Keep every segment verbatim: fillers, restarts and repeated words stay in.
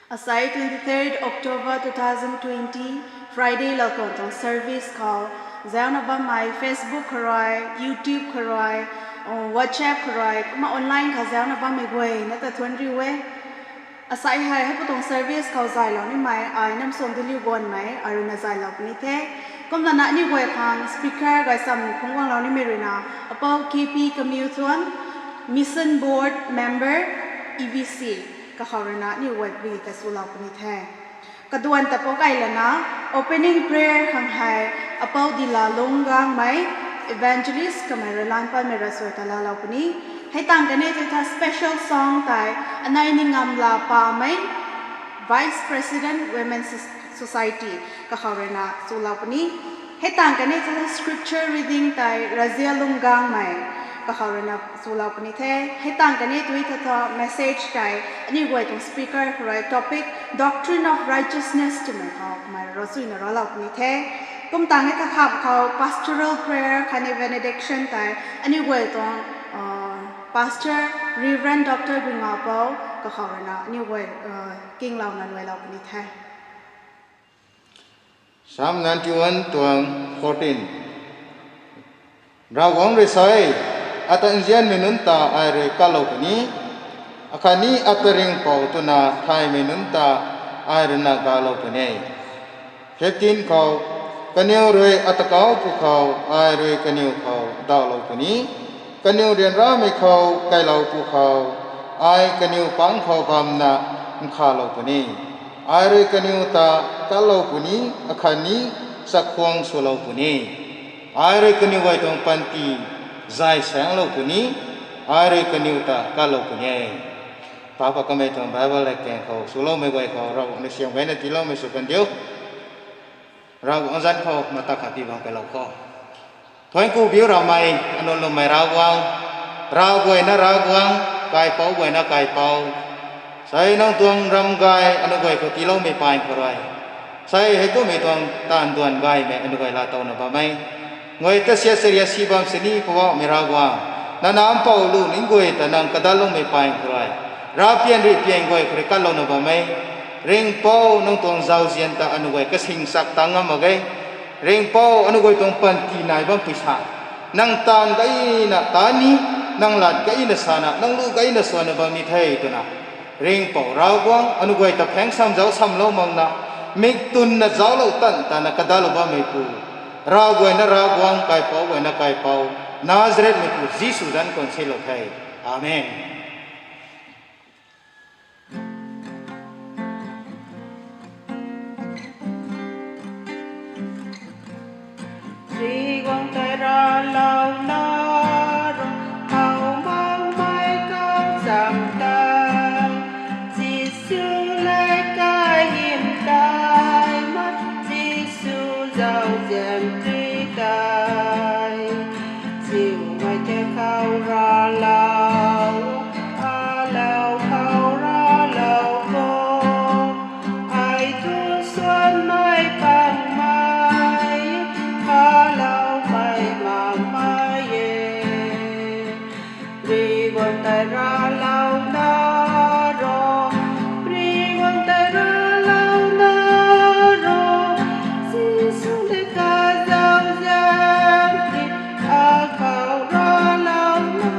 Asai twenty-third October two thousand twenty, Friday lalkon tuang service khou zauna bammei Facebook khou rui, YouTube khou rui, uh, WhatsApp khou rui, kumna online khou zauna bammei guay na ta thuan riu e. Asai hei hei pu tuang service khou zaylou nimei ai Namsuang Diliu Gonmei aruna zaylou puni the. Kumna na aniu guay khang speaker gay sam phungc guanglou nimei ruina Apou K P Kamiuthuan, Mission Board Member, E V C, kakhou ruina aniu guay pui ta swlou puni the. Kaduan ta pou kai lana, opening prayer khang hei Apou Dila Lungc Gangmei, Evangelist kamei rui lan paimei rasuai ta laalou puni. Hei tang kani tu tha special song tei Anei Ningngamla Pamei, Vice President Women Soc-, Society, kakhou ruina swlou puni. Hei tang kani tu tha scripture reading tei Razia Lungc Gangmei, kakhou ruina swlou puni the. Hei tang kani tu tha tha message tei aniu guay tuang speaker khou rui topic Doctrine of Righteousness twmei khou kamei rui suina ralou puni the. Kum tang e kakhap khou pastoral prayer khatni benediction tei aniu guay tuang, uh, Pastor Reverend Doctor Guingapou kakhou ruina aniu guay, uh, kinglouna luailou puni the. Psalm ninety-one tuang fourteen. Ravguangc rui sa e, ata nzianmei nunc ta ai rui kalou puni, akhatni ata ringhpouc twna thaymei nunc ta ai ruina galou puni. Fifteen khou, kaniw rui ata kauc pwkhou ai rui kaniw khou dauhlou puni, kaniw ryanramei khou kailou pwkhou ai kaniw pang khou bamna nkhavlou puni. Ai rui kaniw ta kalou puni, akhatni chakhwang swlou puni. Ai rui kaniw guay tuang panty zay saenglou puni, ai rui kaniw ta kalou puni. Papa kamei tuang Bible latkaeng khou swloumei guay khou Ravguangc rui siam gayna tiiloumei sw kan diu. Ravguangc zanc khou mata khat pi bam kailou khou. Thuanc ku biu ramei, anunc lwmmei Ravguangc, rav guayna Ravguangc, kaipouc guayna kaipouc. Sei nang tuang ram gay anunc guay khou tiiloumei paeng khou rui, sei hei kumhmei tuang taanv duan gaymei anunc guay laatowna bam e. Nguay ta siat saria si bam sini Poubauhmei Ravguangc, nang nac mpouh lu ning guay ta nang kadatloumei paeng khou rui, ravpian rihpian guay khou rui katlouna bam e. Ringhpouc, nang tuang zauzian ta anunc guay kasingsak tang ngam mak ge. Ringhpouc, anunc guay tuang panty nai bampui sa, nang taanv gayna taan ni, nang lat gayna sana, nang lu gayna suanna bam ni the twna, Ringhpouc Ravguangc, anunc guay ta phaeng sam zauc samlou makna, mik tunna zauclou tan tana kadatlou bammeipu, rav guayna Ravguangc, kaipouc guayna kaipouc, Nazaretmeipu Jisu zanc khou nsilou the. Amen. Ravguangc tei raclouna ro, how makmei kau cham tei, Jisu lev kaihym tei mak, Jisu zauzian ri tei. Ziumei tei khou raclou, alou khou raclou kho, ai thu suanmei pangmei, kaloumei makmei e. Ravguangc tei raclouna ro, Ravguangc tei raclouna ro, Jisu lev kazauzian ri, akhou raclouna ro.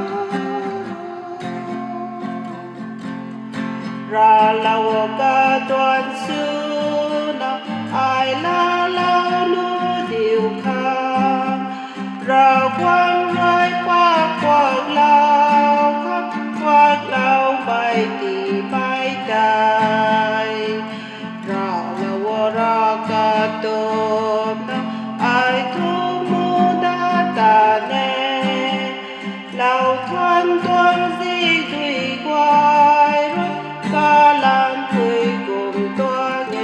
Raclou o katuang swna, ai laalou nuh diu khang, Ravguangc rui pakuaklou khang, kuakloumei tiimei tei. Raclou o rav katuang na, ai thu mu dat ta ne. Lou thuan tuang zikdui guay rui, kalampui kum tuang e.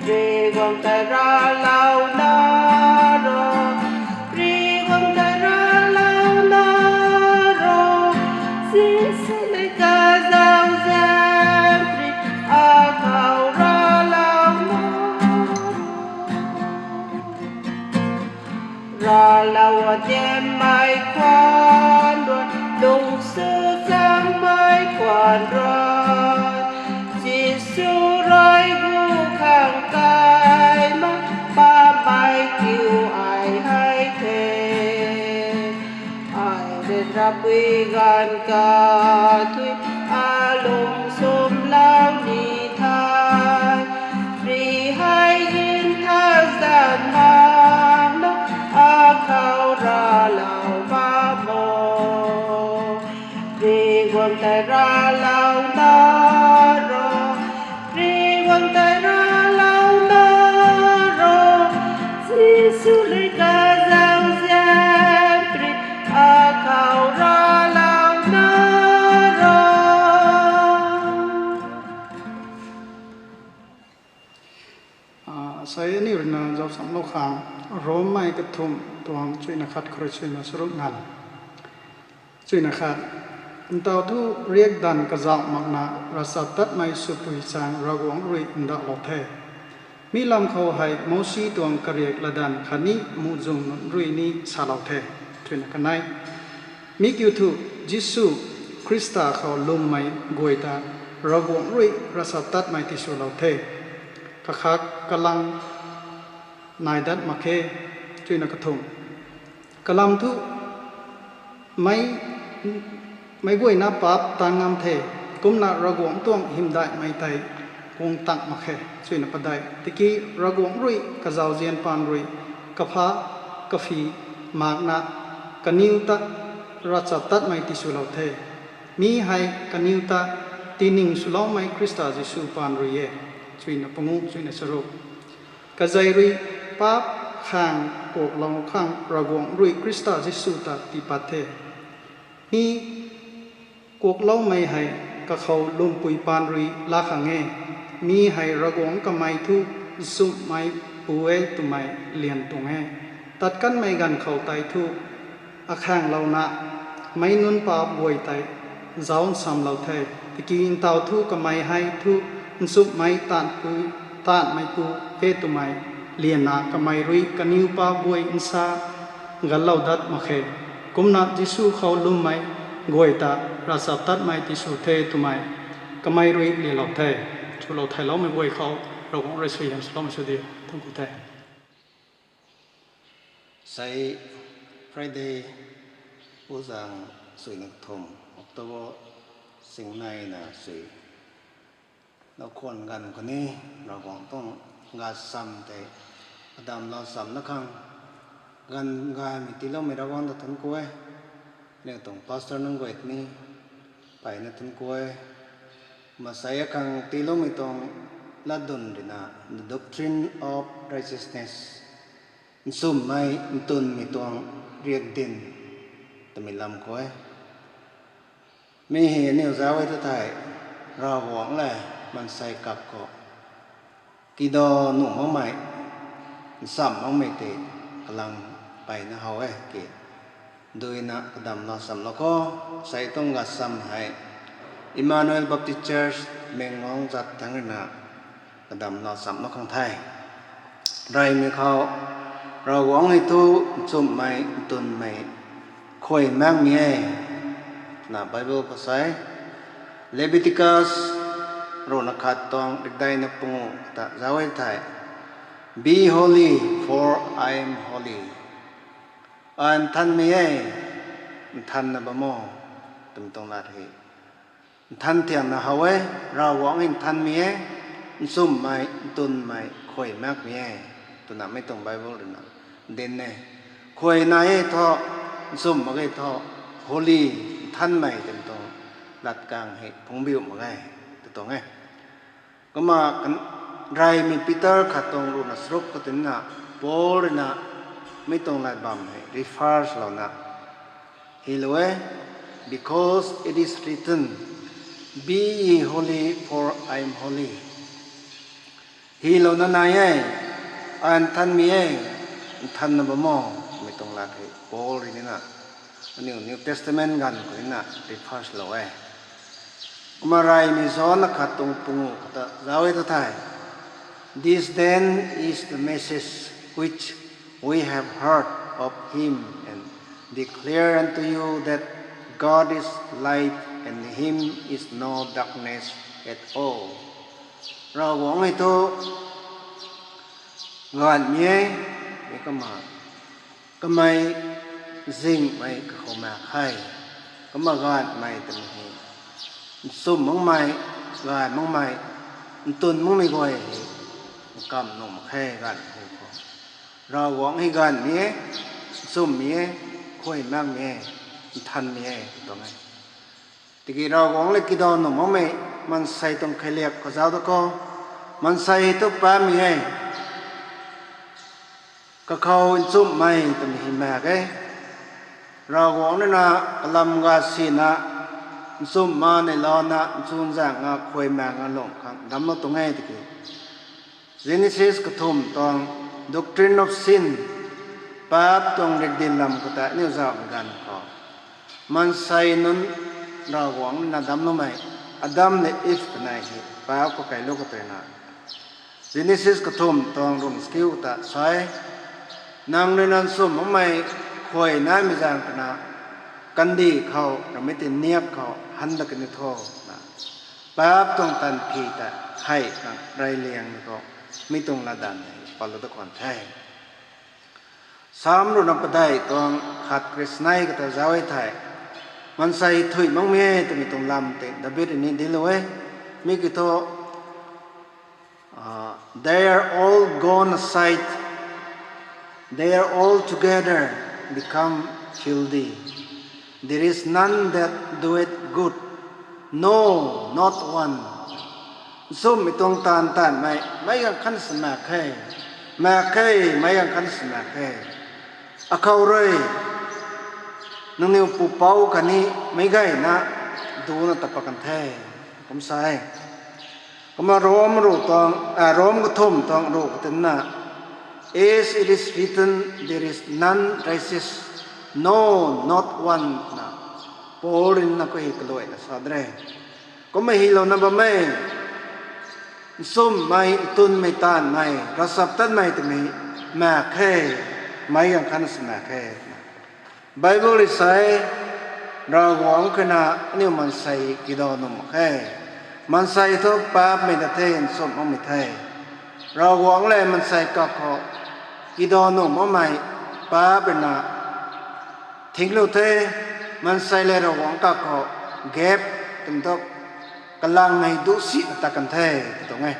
Ravguangc tei raclouna ro, Ravguangc tei raclouna ro, Jisu lev kazauzian ri, akhou raclouna ro. Raclou o tiammei khwan rui, lungsu chammei khwan rui, Apui ganv kathui alung sumlou ni the, ri hei nthazan makna akhou raclou bam o. Ri guang tei raclou na ro, ri guang tei raclou na ro, Jisu lui kazauzian pri akhou raclou na ro. Asei aniu ruina zaucsamlou khang, Rommei kathumh tuang chuina khat khou rui chuina charuk nganv. Chuina khat, ntaw thu riakdanv kazauh makna ravchaptatmei swpui chaeng Ravguangc rui ndauhlou the. Mi lam khou hei Mousi tuang kariak latdanv khatni muhzwng nunc rui ni salou the. Chuina kanei, mi kiu thu Jisu Khrista khou lwmmei guay ta Ravguangc rui ravchaptatmei tiswlou the. Kakhak kalang nai dat mak khe. Chuina kathumh, kalam thu mei, meic guayna paap taanv ngam the, kumna Ravguangc tuang hymdaihmei tei guang tang mak khe. Chuina padeih, tiki Ravguangc rui kazauzian paan rui kapha kaphi makna kaniw ta ravchaptatmei tiswlou the. Mi hei kaniw ta tiining swloumei Khrista Jisu paan rui e. Chuina panguh, chuina charuk, kazei rui paap khang kuaklou khang Ravguangc rui Khrista Jisu ta tiipat the. Mi kuakloumei hei kakhou lwmpui paan rui laa khang e. Mi hei Ravguangc kamei thu nchumhmei pu e twmei lian tuang e. Tat kanmei ganv khou tei thu akhanglouna meic nunc paap guay tei zauc nsamlou the. Tiki ntaw thu kamei hei thu nchumhmei taanhpui, taanhmei pu e twmei lianna kamei rui kaniw paap guay nsa ganlou dat mak khe. Kumna Jisu khou lwmmei guay ta ravchaptatmei tisw the twmei kamei rui lialou the. Swlou theiloumei guay khou Ravguangc rui suaihiam swloumei sw diu. Thuanc ku the. Sei Friday, puzang suina kathumh, October, singneina sui. Lou khwan ganv khou ni Ravguangc tuang gaysam tei kadamlou chamna khang ganv gaymei tiiloumei Ravguangc ta thuanc ku e. Aniu tuang pastor nunc guay ni mpeyna thuanc ku e. Kumna sei akhang tiiloumei tuang latdyn ruina The Doctrine of Righteousness, nchumhmei ntwnmei tuang riakdanv twmei lam khou e. Mi hei aniu zauc e ta thei, Ravguangc le maansei kap khou kidaw nuh makmei, ncham makmei tei kalam mpeyna how e ki. Duina kadamlou chamlou kho. Sei tuang gaysam hei Emmanuel Baptist Church, Menglong zat thangc ruina kadamlou chamlou khang the. Reymei khou, Ravguangc hei thu nchumhmei ntwnmei khuay makmei e twna Bible khou sa e. Leviticus ruhna khat tuang rikdeina panguh ta zauc e thei, Be holy, for I am holy. Ai nthanmei e, nthanna bam o, twmei tuang lat hei nthan thiangna how e. Ravguangc hei nthanmei e, nchumhmei, ntwnmei, khuay makmei e, twna mi tuang Bible ruina dinc e. Khuay nai e thu, nchumh mak ge thu, holy, nthanmei twmei tuang lat kang hei phungcbiu mak ge, tw tuang e. Kumna kan, Reymei Peter khat tuang ruhna charuk khou tina, Paul ruina mi tuang lat bam hei refers louna hylou e, Because it is written, Be ye holy, for I am holy. Hylouna nai e, Ai nthanmei e, nthanna bam o, twmei tuang lat hei Paul rui nina, aniu New Testament ganv khou nina refers lou e. Kumna Reymei John na khat tuang panguh khou ta zauc e ta thei, This then is the message which we have heard of him and declare unto you, that God is light and in him is no darkness at all. Ravguangc hei thu gaanvmei e, mi kumna kamei zingmei kakhou mak khe. Kumna gaanvmei twmei hei nchumh makmei, gaanv makmei, ntwn makmei guay hei nkamv nuh mak khe gaanv hu khou. Ravguangc hei gaanvmei e, nchumhmei e, khuay makmei e, nthanmei e tuang e. Tiki Ravguangc le kadaw nuh makmei maansei tuang kheiliak kazauc da khou, maansei hei thu paapmei e. Kakhou nchumhmei twmei hei maek e. Ravguangc rui na kalam ga sina, nchumh ma neihlouna nchunzaeng a khuay maek a lung khang damclou tuang e tiki, Genesis kathumh tuang doctrine of sin, paap tuang rikdin lam khou tei aniu zauhmei ganv khou, maansei nunc Ravguangc rui na damcloumei, Adam le Iv kanei hei paap khou keylou khou tei na, Genesis kathumh tuang ruhna chakiu ta sa e, nang rui na nchumh makmei khuay naimei zaeng twna, kandih khou ramei tei niak khou han dat kani tho, na, paap tuang tanphi ta hei khang reyliangmei khou mi tuang latdanv hei patlou da khwan the. Sam ruhna padeih tuang khat kri sinei kata zauc e thei, maansei thuy makmei e twmei tuang lam tei David rui ni dinclou e. Mi kiu thu, uh, they are all gone aside, they are all together become filthy. There is none that doeth good, no, not one. Nchumhmei tuang taanv taanvmei meic gaanv khatna sw maek khe, maek khe, meic gaanv khatna sw maek khe. Akhou rui nangniw pupouc khatni meic gayna ducna ta pat kan the, kum sa e. Kumna Rom ruh tuang, ah, Rom kathumh tuang ruh katinna, As it is written, there is none righteous, no, not one, na, Paul rui na khou hei kaluaina sa de. Kumna hylouna bam e, nchumhmei, ntwnmei, taanvmei, ravchaptatmei twmei maek khe, meic gaanv khatna sw maek khe. Bible rui sa e, Ravguangc khou na aniu maansei kadaw nuh mak khe. Maansei thu paapmei ta the, nchumh makmei the. Ravguangc le maansei kakhou kadaw nuh makmei paap rui na thinglou the, maansei le Ravguangc kakhou gap twmei thu kalang hei duc sina tat kan the, tw tuang e.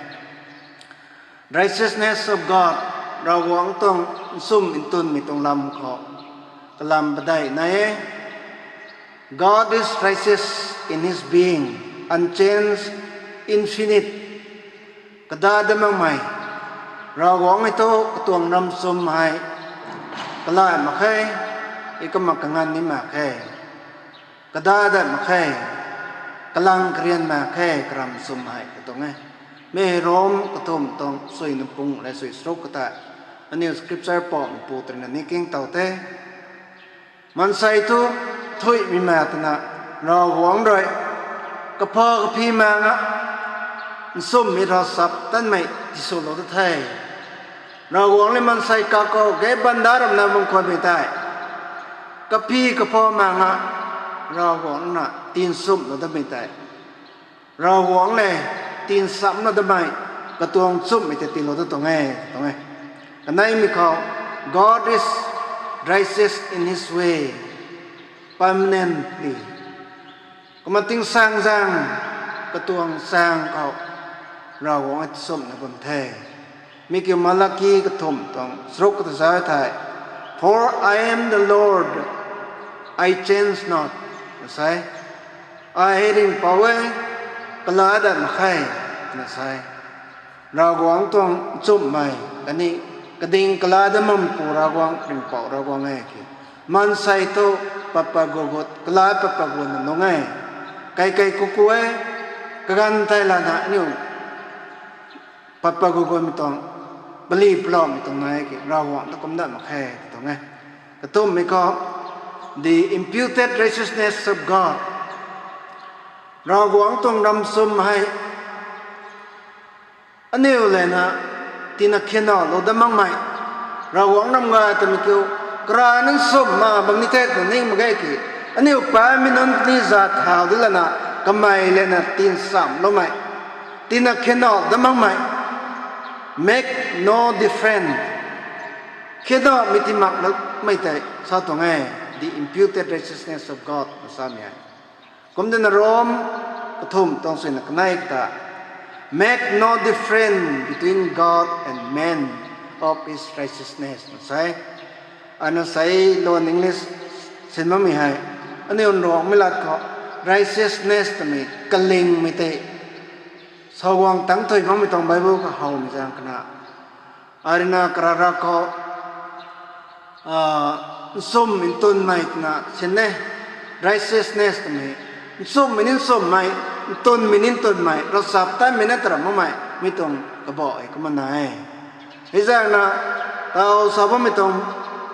Righteousness of God, Ravguangc tuang nchumh ntwnmei tuang lam khou kalam padeih nai e. God is righteous in his being, unchanged, infinite. Kada dat makmei, Ravguangc hei thu katuang ram chum hei kalai mak khe, i kumna kangan ni mak khe. Kada dat mak khe, kalang karian mak khe, karam chum hei, tw tuang e. Mi hei Rom kathumh tuang suina pung le sui charuk kata, aniu scripture pou mpu twna ni king tow the. Maansei thu thuymei mak twna, Ravguangc rui kapha kaphi mak nga, nchumhmei ravchaptatmei tiswlou ta the. Ravguangc le maansei kakhou ge banda ramna bam khwanmei tei, kaphi kapha mak nga, Ravguangc na tinchumhlou datmei tei, Ravguangc le tinsamlou datmei, katuang nchumhmei tei tiilou ta tuang e, tuang e. Kaneimei khou, God is righteous in his way, permanently. Kumna tingsaengzaeng, katuang saeng khou Ravguangc nchumhna bam the. Mi kiu Malaki kathumh tuang charuk kata zauc thei, For I am the Lord, I change not, na sa e. Ai hei ringhpouc e, kala dat mak khe, na sa e. Ravguangc tuang nchumhmei khatni kading kala dat makmeipu Ravguangc ringhpouc Ravguangc e ki. Maansei thu pat pat gut gut, kala pat pat gutna nung e. Kei kei kuku e, kaganv thei lana aniu pat pat gut gutmei tuang, pali paloumei tuang nai ki, Ravguangc ta kumdat mak khe, tw tuang e. Kathumhmei khou, the imputed righteousness of God. Ravguangc tuang ram chum hei aniu lana tina khinalou dat makmei, Ravguangc ram ga twmei kiu, kara nunc chumna bam ni the twna ning mak ge ki, aniu paapmei nunc ni zat thau di lana, kamei lana tinsamloumei, tina khinal dat makmei, make no difference, khinamei ti makloumei tei sa tuang e, the imputed righteousness of God na samei e. Kumtina Rom kathumh tuang suina kanei ta, make no difference between God and man of his righteousness, na sa e. Ana sei luan English sin bammei hei, aniu Nruanghmei lat khou righteousness twmei kalingmei tei, sauguang tangc thui bammei tuang Bible khou howmei zaeng kana, arina karara khou, nchumh ntunmei twna sin e. Righteousness twmei, nchumhmei ni nchumhmei, ntunmei ni ntunmei, ravchaptatmei na taram makmei, mi tuang kabah e kumna e. Hei zaengna, taw sa bammei tuang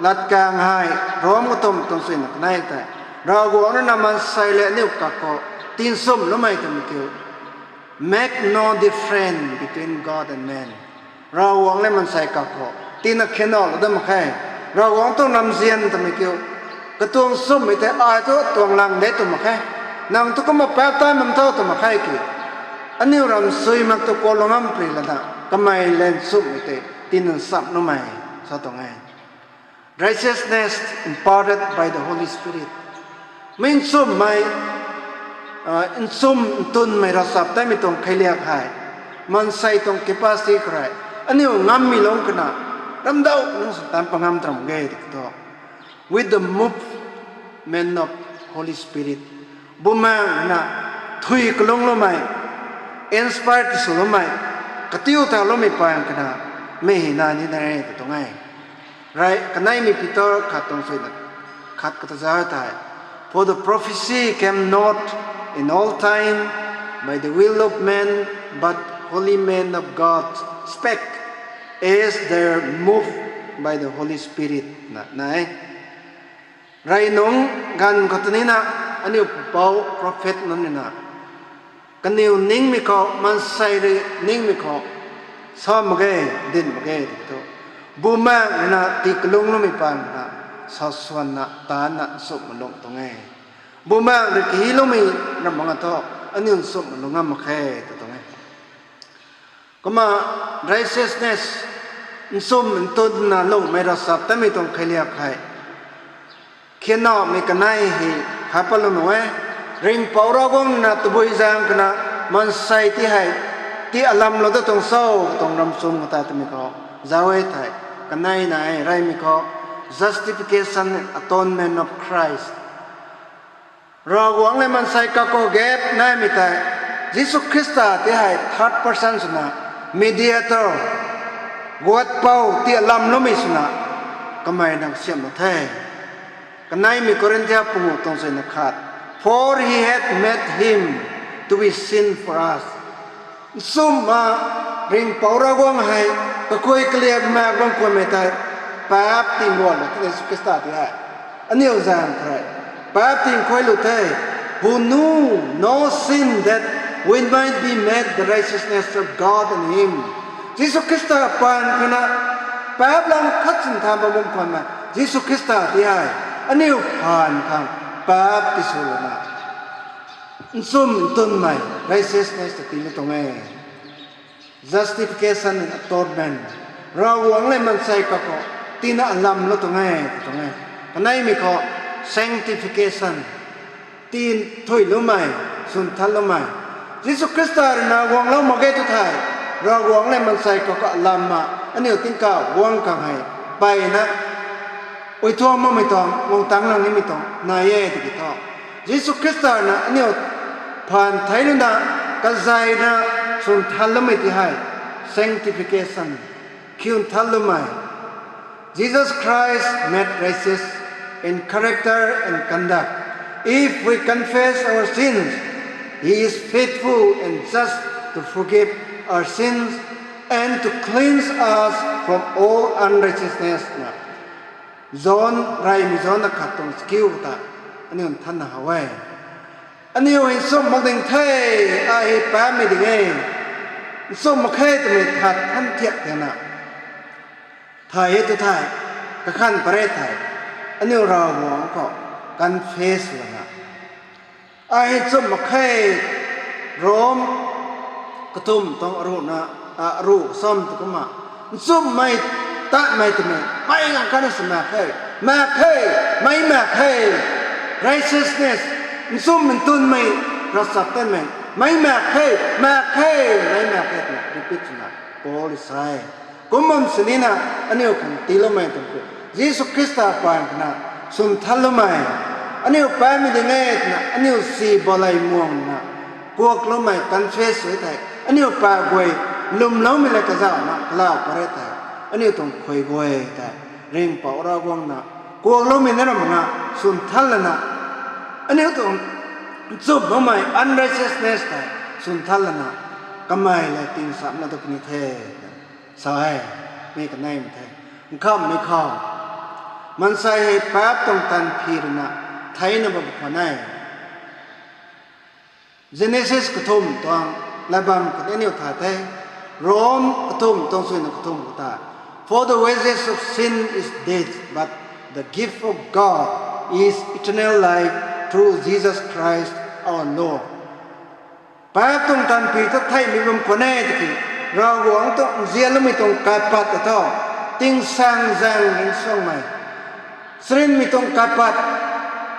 latkaeng hei, Rom kathumh tuang suina kanei tei, Ravguangc rui na maansei le aniu kakhou tinchumhloumei twmei kiu, make no difference between God and man. Ravguangc le maansei kakhou tina khianalou dat mak khe. Ravguangc tuang ramzian twmei kiu, katuang nchumhmei tei ai thu tuang lang de tw mak khe, nang thu kumna paap ta bam tho tw mak khe ki, aniu ram sui mak tu kalung ngam pri lana kamei le nchumhmei tei tina nchamhloumei sa tuang e. Righteousness imparted by the Holy Spirit. Mi nchumhmei, nchumh ntunmei ravchaptatmei tuang kheiliak hei, maansei tuang capacity khou rui aniu ngammei lungc kana, ramdauh nunc sw tan pa ngam taram ge tiki thu, with the movement of Holy Spirit, Bumaengh na thui kalungloumei, inspire tiswloumei, katiu tauloumei paan kana, mi hei na ni na e tw tuang e. Rei kaneimei Peter khat tuang suina khat kata zauc tei, for the prophecy came not in old time by the will of men, but holy men of God spake as they were moved by the Holy Spirit, na na e. Rey nungc ganv khou ta nina, aniu pupouc prophet nunc nina, kaniw ningmei khou, maansei rui ningmei khou, sa mak ge, din mak ge tiki thu, Bumaengh rui na tii kalungloumei paan na, sa swanna, taanna nchumh malung tuang e. Bumaengh rui kahiloumei ram mak nga thu, aniu nchumh malung ngam mak khe tw tuang e. Kumna righteousness, nchumh ntunna lungmei ravchaptatmei tuang kheiliak hei, khianamei kanei hei khat patlou nuh e. Ringhpouc Ravguangc na tabui zaeng kana maansei ti hei, ti alamlou da tuang cho, tuang ramchum khou ta twmei khou zauc e thei, kanei na e, reymei khou, justification and atonement of Christ. Ravguangc le maansei kakhou gap naimei tei, Jisu Khrista ti hei third person swna, mediator, guatpou ti alamloumei swna, kamei na kasiamhlou the. Kaneimei Korinthia panguh tuang suina khat, for he hath made him to be sin for us. Nchumhna, Ringhpouc Ravguangc hei, kakui kaliak mak bam khwanmei tei, paap ting guanlou the Jisu Khrista ti hei. Aniu zaeng khou rui, paap ting khuailou the, who knew no sin, that we might be made the righteousness of God in him. Jisu Khrista paan khana, paap lang khat sin than bam bam khwanmei Jisu Khrista ti hei, aniu phaan khang paap tiswlouna, nchumh ntunmei righteousness ta tiimei tuang e. Justification and atonement. Ravguangc le maansei kakhou tina alamlou tuang e, tw tuang e. Kaneimei khou sanctification, tin thuiloumei, swn thanloumei. Jisu Khrista rui na guanglou mak ge tu thei, Ravguangc le maansei kakhou alamna, aniu tingkauh guang khang hei, mpeyna, uituang makmei tuang, guang tangc lang nimei tuang nai e tiki thu, Jisu Khrista na aniu phaan theilouna, kazayna, swn thanloumei ti hei, sanctification, khiu nthanloumei. Jesus Christ made righteous in character and conduct. If we confess our sins, he is faithful and just to forgive our sins and to cleanse us from all unrighteousness, na John, reymei John na khat tuang chakiu ta, aniu nthanna how e. Aniu hei nchumh mak ding the, ai hei paapmei ding e. Nchumh mak khe twmei that than thiak thena, thay e tu thei, kakhan pare thei, aniu Ravguangc khou confess lana, ai hei nchumh mak khe, Rom kathumh tuang aruhna, a, aruh sam tu kumna, nchumhmei, tatmei twmei mei ngang kana sw mak khe, mak khe, mei mak khe, righteousness, Nchumh ntunmei, ravchaptatmei, meic maek khe, maek khe, meic maek khe twna repeat swna Paul rui sa e. Kum bam sini na, aniu khang tiiloumei tuang ku, Jisu Khrista paan khou na, swn thanloumei, aniu paapmei ding e twna aniu si balei muangna kuakloumei, confess sw thei, aniu paap guay lwmloumei le kazauhna kalau pat re thei, aniu tuang khuay guay tei Ringhpouc Ravguangc na kuakloumei na ram nga, swn than lana, aniu tuang nchumhloumei, unrighteousness tei swn than lana, kamei le tingchamna tu puni the, sa e. Mi kaneimei the, nkhamhmei khou, maansei hei paap tuang tanphi ruina theina bam khwan e. Genesis kathumh tuang latbam khatni aniu thay the, Rom kathumh tuang suina kathumh khou ta, For the wages of sin is death, but the gift of God is eternal life through Jesus Christ our Lord. Paap tuang tanphi thu theihmei bam khwan e tiki, Ravguangc tuang nzianloumei tuang kaipat ta thu, tingsaeng zaeng ringcsuangmei, charynmei tuang kaipat,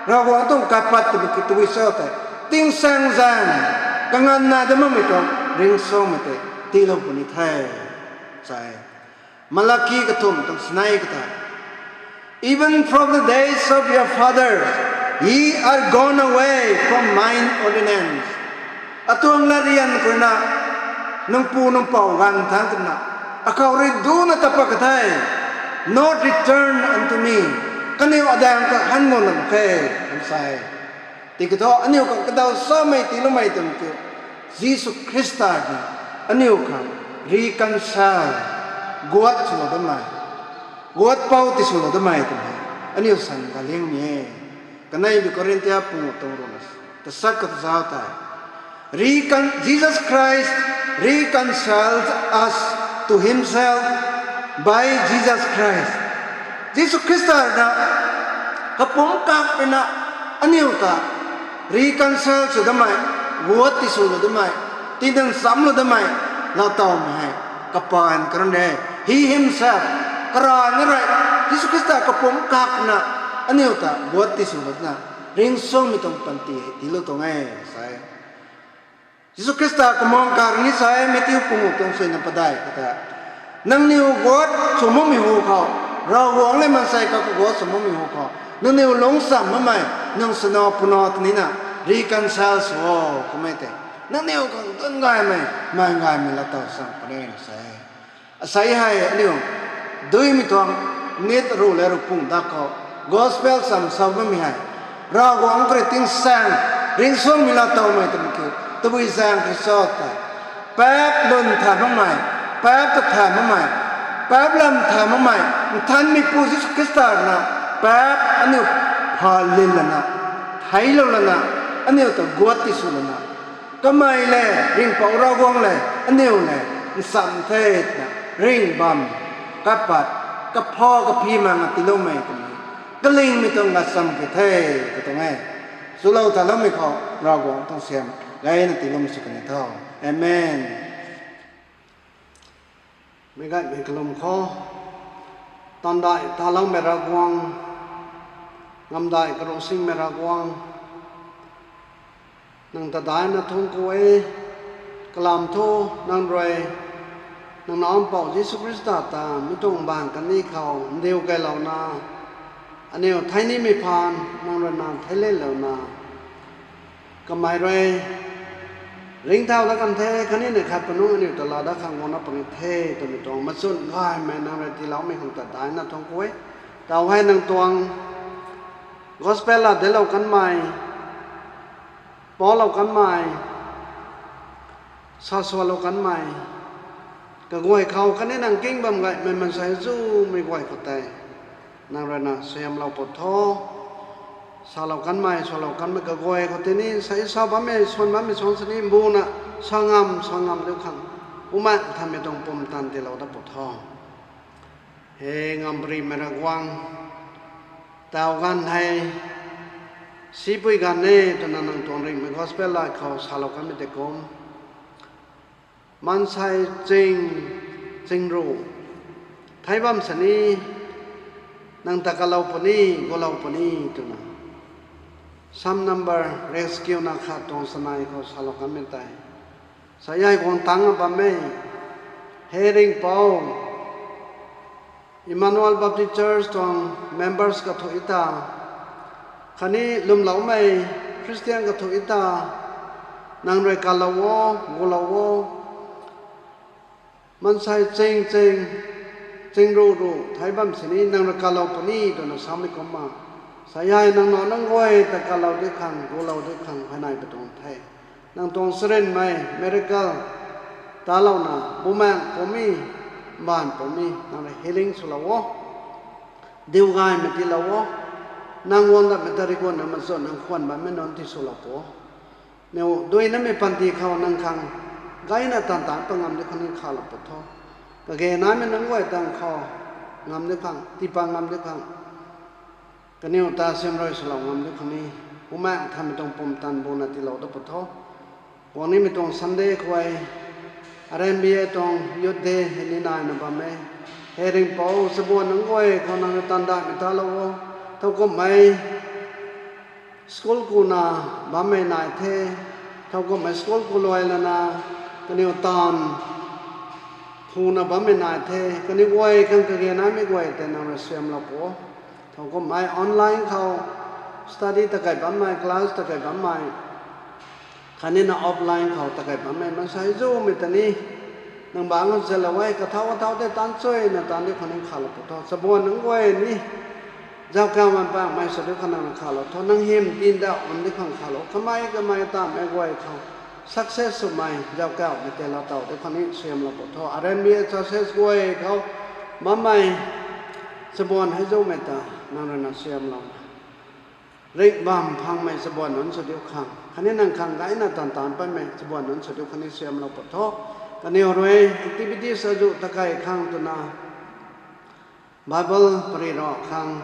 Ravguangc tuang kaipat twmei ki tabui cho tei, tingsaeng zaeng, kanganvna dat makmei tuang ringcsuangmei tei tiilou puni the, sa e. Malaki kathumh tuang sinei khou ta, Even from the days of your fathers, ye are gone away from mine ordinance. Atuang latryan khou na, nang pu nang pou ganv thangc twna, akhou rui duna ta pat ka the, not return unto me. Kaniw adaeng khou han guang na mak khe, kan sa e. Tiki thu aniu khang kadaw samei tiiloumei twmei kiu, Jisu Khrista na aniu khang reconcile, guat swlou damei, guat pou tiswlou damei twmei aniu san kaliangmei e. Kanei bi Korinthia pungu tuang ruhna tasat khou ta zauc tei, Recon- Jesus Christ reconciled us to himself by Jesus Christ. Jisu Khrista na kapumc kak rui na aniu ta reconcile sw damei, guat tiswlou damei, tingdan chamlou damei, laatowmei hei kapaan karan e. He himself, karana rui, Jisu Khrista kapumc kak na aniu ta guat tiswlou na, ringcsuangmei tuang panty hei tiilou tuang e, sa e. Jisu Khrista kamang kak ni sa e, Matthew pungu tuang suina padeih khou ta, nangniw guat sw makmei hu khou, Ravguangc le maansei kak khou guat sw makmei hu khou, nangniw lungccham makmei, nang swna puna ta ni na reconcile sw o, kummei tei, nangniw khang dun gaymei, man gaymei laatow chang puni na sa e. Asei hei aniu duimei tuang nit ruh le ruh pung dak khou gospel cham sa bammei hei, Ravguangc khou rui tingsaeng ringcsuangmei laatowmei twmei kiu tabui zaeng khou cho tei, paap lwn thay makmei, paap ta thay makmei, paap lam thay makmei, Nthanmeipu Jisu Khrista na paap aniu phalin lana, theiclou lana, aniu ta guat tiswlou lana, kamei le, Ringhpouc Ravguangc le, aniu le nchamc the twna ringh bam, kapat, kapha kaphi makna tiiloumei twmei kalingmei tuang lat cham key the, katuang e. Swlou thaloumei khou Ravguangc tuang siam gayna tiiloumei sw kan e tho. Amen. Meic gaymei kalum khou, taanvdaih taloumei Ravguangc, ngamdaih karuhsingmei Ravguangc, nang ta daihna thuanc ku e. Kalam thu nang rui, nang Nac Mpouh Jisu Khrista ta mi tuang bang kani khou ndiu keylouna, aniu thei nimei phaan nang rui na theiclilouna, kamei rui ringcthau dat kan the, khatni neih khat panungc aniu ta laa dat khang guangna puni the twmei tuang machun gaymei nang rui tiiloumei khang ta daihna thuanc ku e. Tau hei nang tuang gospel laa dinclou kanmei, paulou kanmei, sasualou kanmei kaguay khou khatni nang king bam gaymei maansei zumei guay khou tei nang rui na suaihiamlou pw tho. Salou kanmei, sualou kanmei kaguay khou tini sa sa bammei, suan bammei suang sini mbuna sa ngam, sa ngam diu khang, Bumaengh Nthanmei tuang pumtan tiilou dat pw tho. He ngamparymei Ravguangc, tau ganv hei sipui ganv e twna nang tuang ringhmei gospel laa khou salou kanmei tei kum, maansei ching, chingru thei bam sini, nang ta kalou puni, gulou puni twna Psalm number rescue na khat tuang sanei khou salou kanmei tei, sa ai guang tangc bam e. Hei ringhpouc, Emmanuel Baptist Church tuang members kathuic ta, khatni lwmloumei Christian kathuic ta, nang rui kalou o, gulou o. Maansei ching ching, ching ruh ruh thei bam sini nang rui kalou puni twna samei kumna, sa ai nang nac nunc guay ta kalou di khang, gulou di khang hei nai pi tuang the. Nang tuang charynmei miracle talouna, bumaengh puni, mbaanv puni, nang rui healing swlou o. Diu gaymei tiilou o. Nang guang datmei ta riguanna machun nang khwan bammei nunc tiswlou pu. Niw duinamei panty khou nang khang gayna taanv taanc pat ngam di khang ni khalou pu tho. Kage naimei nunc guay tang khou ngam di khang, tiipat ngam di khang, kaniw ta siam rui swlou ngam di khang ni, Bumaengh Nthanmei tuang pumtan buna tiilou dat pu tho. Guang nimei tuang Sunday khou, R N B A tuang Youth Day hei ni naina bam e. Hei ringhpouc, chabuan nunc guay khou nang rui taanv daihmei talou o. Thowkumhmei school kuna bammei nai the, thowkumhmei school ku luai lana, kaniw taanv phuna bammei nai the, kaniw guay khang kage naimei guay tei nang rui siamlou pu. Thowkumhmei online khou study takei bammei, class takei bammei, khatni na offline khou takei bammei maansei zumei ta ni, nang bangc nzianlou e, kathau kathau tei taanc chuyna taanc di khang ni khalou pu tho. Chabuan nunc guay ni, zauckauhmei paengmei sw di khang nang khalou tho, nang hym tindauh ngam di khang khalou, kamei kamei taanvmei guay khou success swmei, zauckauhmei tei laa taw di khang ni siamlou pu tho. R N B A churches guay khou bammei chabuan hei zumei ta nang rui na siamlouna, ringh bam phangmei chabuan nunc sw diu khang, khatni nang khang gayna taanv taanc patmei chabuan nunc sw diu khang ni siamlou pu tho. Kaniw rui activities azuh takei khang twna, Bible pary ra khang,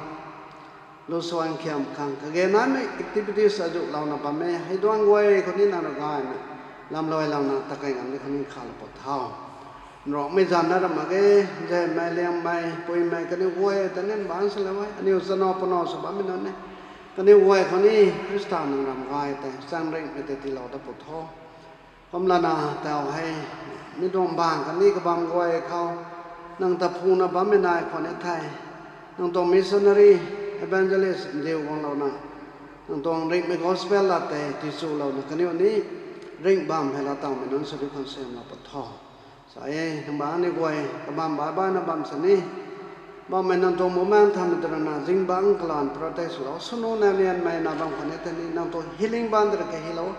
lusuan khiam khang, kage naimei activities azuh louna bam e. Hei duang guay khou ni nang rui gayna lamluailouna takei ngam di khang ni khalou pu tho. Nrukmei zanc na ram mak ge, nzemmei, liangmei, puimei, kaniw guay ta ni bangc salou e, aniw chana puna sw bammei nunc e. Kaniw guay khou ni Khrista nang ram gay tei chang ringhmei tei tiilou dat pu tho. Kumlana taw hei, mi tuang bang khatni kabam guay khou nang ta phuna bammei nai khwan e thei, nang tuang missionary, evangelist ndiu guanglouna, nang tuang ringhmei gospel lat tei tiichulouna kaniw ni ringh bam hei laa tawmei nunc sw di khang siamlou pu tho. Sa e, nang bangc ni guay kabam baih baihna bam sini, bammei nang tuang Bumaengh Nthanmei tw rana zingbangc kalan protect swlou, swnu nau nianmei na bam khwan e tei ni nang tuang healing baan ta rui kahilou,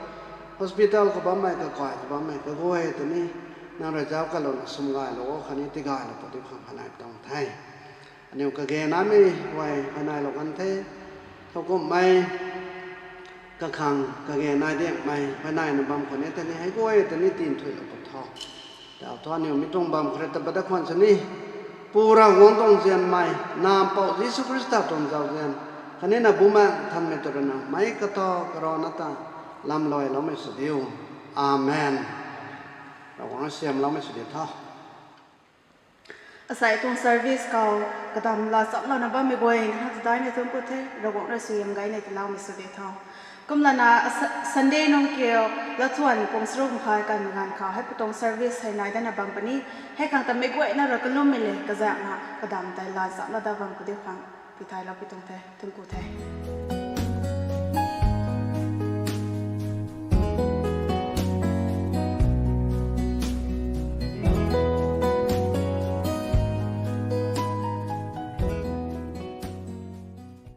hospital khou bammei, kakai khou bammei kaguay ta ni nang rui zauc kalouna swm gaylou o, khatni tigaylou pu di khang hei nai pi tuang the. Aniw kage naimei guay hei nailou kan the, thowkumhmei kakhang kage nai diakmei hei naina bam khwan e tei ni hei guay ta ni tinthuilou pu tho. Taw thu aniw mi tuang bam khou rui ta pat dat khwan sini, Pu Ravguangc tuang nzianmei, Nac Mpouh Jisu Khrista tuang zauzian, khatni na Bumaengh Nthanmei tw rana meic kathau karana ta lamluailoumei sw diu. Amen. Ravguangc rui siamloumei sw diu tho. Asei tuang service khou kadam laa chamlouna bammei guay na khang ta daihmei thuanc ku the, Ravguangc rui suaihiam gayna tiiloumei sw diu tho. Kumlana Sunday nungc kiu, lathuan pung charuk makhat kanmei ganv khou hei pu tuang service hei nai dana bam puni. Hei khang ta meic guayna rui kalummei le kazaekna kadam tei laa chamlou dat bam pu diu khang tithaylou pi tuang the, thuanc ku the.